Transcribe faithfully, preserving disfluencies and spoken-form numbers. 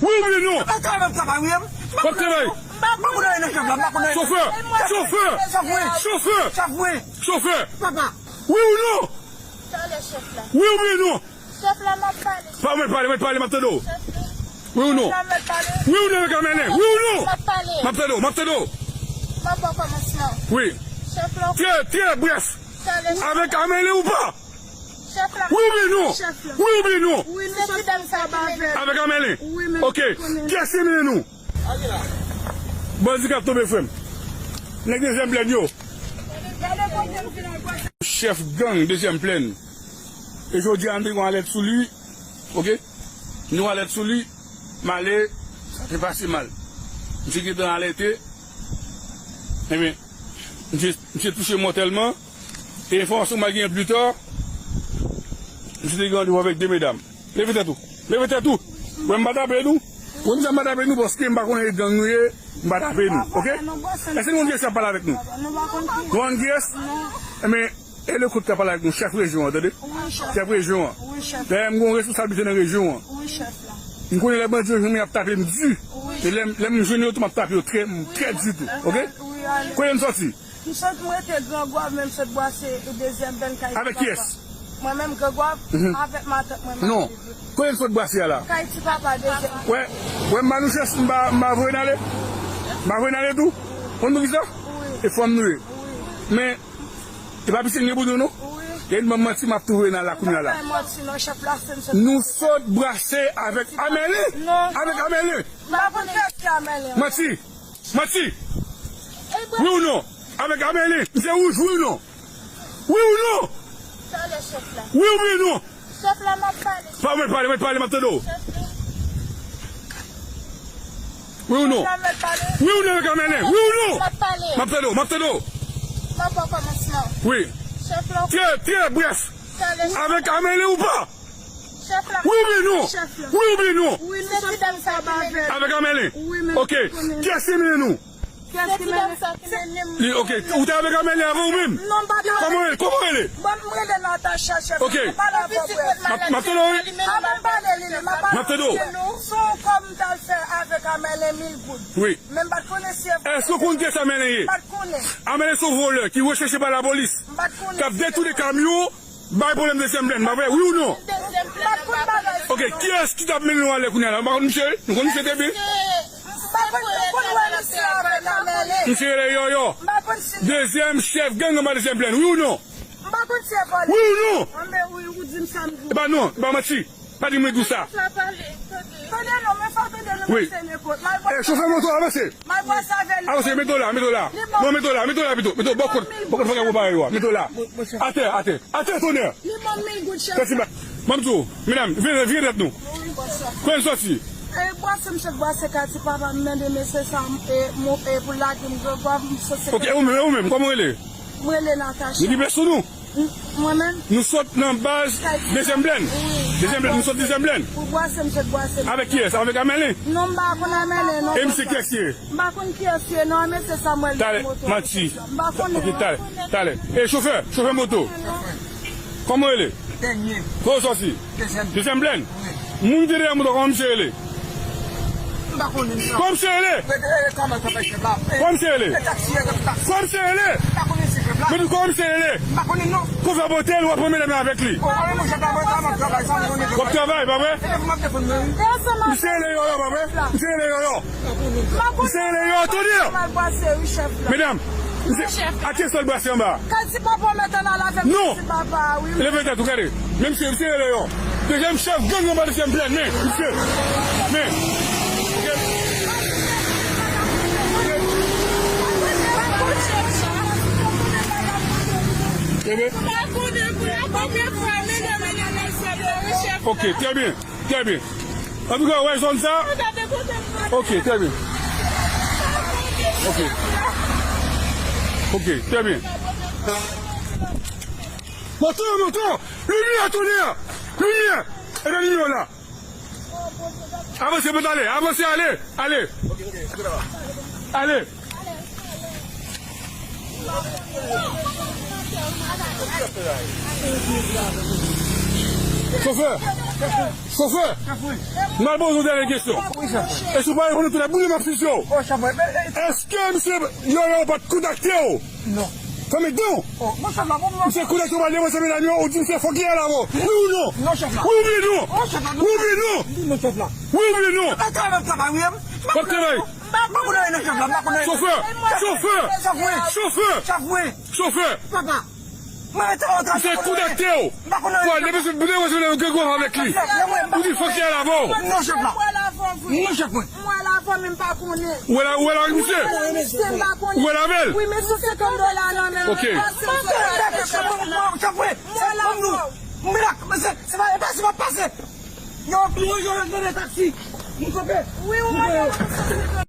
Wi oubyen non? W ap travay? W ap travay? Chofè! Chofè! Chofè! Chofè! Chofè! Wi ou non? Wi oubyen non? Chèf la, m ap pale. Pa mèt pale, mèt pale, m ap tande w. Wi ou non? Wi ou non avèk Amelin? Wi ou non? M ap tande w, m ap tande w. M ap pran kòmansman. Wi. Chèf la. Trè, trè brèf. Avèk Amelin ou pa? Wi oubyen non? Wi oubyen non? Avèk Amelin? Ok. Kiyès ki mennen nou? Bandi k ap tonbe, frè m. Nèg dezyèm plèn yo. Chèf gang dezyèm plèn. E jodi a, nou te gen yon alèt sou li. Ok? Nou alèt sou li. M ale, sa te pase mal. Misye gentan alète. Ebyen, misye, misye touche mòtèlman. E enfòmasyon m al genyen pli ta, misye te gen randevou avèk de medam. Leve tèt ou. Leve tèt ou. Wè m pa tape nou. Ou konn sa m pa tape nou paske m pa konnen e gang nou ye, m pa tape nou. Ok? Èske nou konn kiyès k ap pale avèk nou? Nou konn kiyès? Ebyen, e le kout k ap pale avèk nou, chèf rejyon an, tande? Chèf rejyon an. Dayè, m gen yon responsablite nan rejyon an. M konnen lè bandi yo jwenn mwen, y ap tape m di. E lè, lè m jwenn yo tou, m ap tape yo trè, trè di tou. Ok? Kote n sòti? M sot, m rete Grangwav, men m sot bwase dezyèm bèn kay ti papa. Avèk kiyès? Mwen menm Grangwav, avèk matant mwen m al viv. Non. Kote n sot bwase a la? Kay ti papa dezyèm. Wè, wè m ba nou chans, m pa, m pa voye n ale. M pa voye n ale tou. Konn poukisa? E fanm nou ye. Men, e pa pisin gen pou nou non. Gen yon banm manti m ap tou voye n al la kounye a la. Nou sot bwase avèk Amelin. Avèk Amelin. Manti. Manti. Wi ou non? Avèk Amelin. Misye wouj, wi ou non? Wi ou non? Wi oubyen non? Chèf la, m ap pale. Pa mèt pale, mèt pale, m ap tande w. Wi ou non? Wi ou non avèk Amelin? Wi ou non? M ap tande w, m ap tande w. Wi. Trè, trè brèf. Avèk Amelin ou pa? Wi oubyen non? Wi oubyen non? Avèk Amelin? Ok. Kiyès ki mennen nou? Li, ok. Ou te avèk Amelin avan ou menm? Kòman w rele? Kòman w rele? Ok. M ap, m ap tande w, wi. M ap tande w. Wi. Èske w konn kiyès Amelin ye? Amelin se yon vòlè ki rechèche pa lapolis, k ap detounen kamyon, bay pwoblèm dezyèm plèn, pa vre? Wi ou non? Ok, kiyès ki t ap mennen nou ale kounye a la? Nou pa konn misye? Nou konn misye depi? Misye rele Yòyò. Dezyèm chèf gang anba dezyèm plèn, wi ou non? Wi ou non? E pa non, e pa manti. Pa di mwen di w sa. Wi. E, chofè moto, avanse. Avanse, mete w la, mete w la. Non, mete w la, mete w la pito. Mete w bò kot, bò kot fò w parèy ou a. Mete w la. Atè, atè. Atè, tonè. Tèt si ba. M ap di w, medam, vire, vire tèt nou. Kote n sòti? E, bwase, m sot bwase kay ti papa m, mande mesye sa, e, pou lage m Grangwav, m sot. Ok, e ou menm, e ou menm, kòman w rele? Mwen rele Natacha. Nou gen plas sou nou? Mwen menm? Nou sot nan baz dezyèm plèn. Dezyèm plèn, nou sot dezyèm plèn. Pou bwase, m sot bwase. Avèk kiyès? Avèk Amelin? Non, m pa konn Amelin, non. E misye kiyès ye? M pa konn kiyès ye, non, mesye Samuel. Talè, manti. Ok, talè, talè. E chofè, chofè moto. Kòman w rele? Dènye. Kote w sòti? Dezyèm. Dezyèm plèn? Wi. Moun ki te dèyè moto, kòman misye rele? M pa konnen non. Kòman misye rele? Kòman misye rele? Kòman misye rele? Mwen di kòman misye rele? Kou fè pote l, w ap pran medam nan avèk li. W ap travay, pa vre? Misye rele Yòyò, pa vre? Misye rele Yòyò. Misye rele Yòyò, tande. Medam, misye, a kiyès w al bwase anba? Kay ti papa w mèt ann al avèk ti papa, wi. Leve tèt ou, gade. Men misye, misye rele Yòyò. Dezyèm chèf gang anba dezyèm plèn, men, misye. Men. Ok, trè byen, trè byen. Antouka, w wè zòn sa? Ok, trè byen. Ok. Ok, trè byen. Moto, moto! Limyè, tonè! Limyè! E de limyè w la! Avanse, mèt ale, avanse, ale, ale. Ale. Chofè, Chofè, m al poze w dènye kesyon. E si w pa reponn, tout la boule m ap fize w. Èske misye Yoyo pa t kontakte w? Non. Fèmen dan w. Misye kontakte w, w al depoze medam yo, ou di misye fòk li al avè w. Wi ou non? Wi oubyen non? Wi oubyen non? Wi oubyen non? W ap travay. Chofè, chofè, chofè, chofè. Misye kontakte w. Bon, depi se, depi se, depi se, depi se avèk li. Ou di fòk li al avè w. Non, chèf la. Non, chèf mwen. Mwen la avè l, men m pa konnen. Ou wè la, ou wè la avèk misye? Misye, m pa konnen. Ou wè la avè l? Wi, men se senkant dola nan men. Ok. Chèf mwen. Mwen la avè l. Mwen la, se, se pa, se pa pase. Yo, yo, yo, yo, taksi. M kanpe. Wi, ou wè.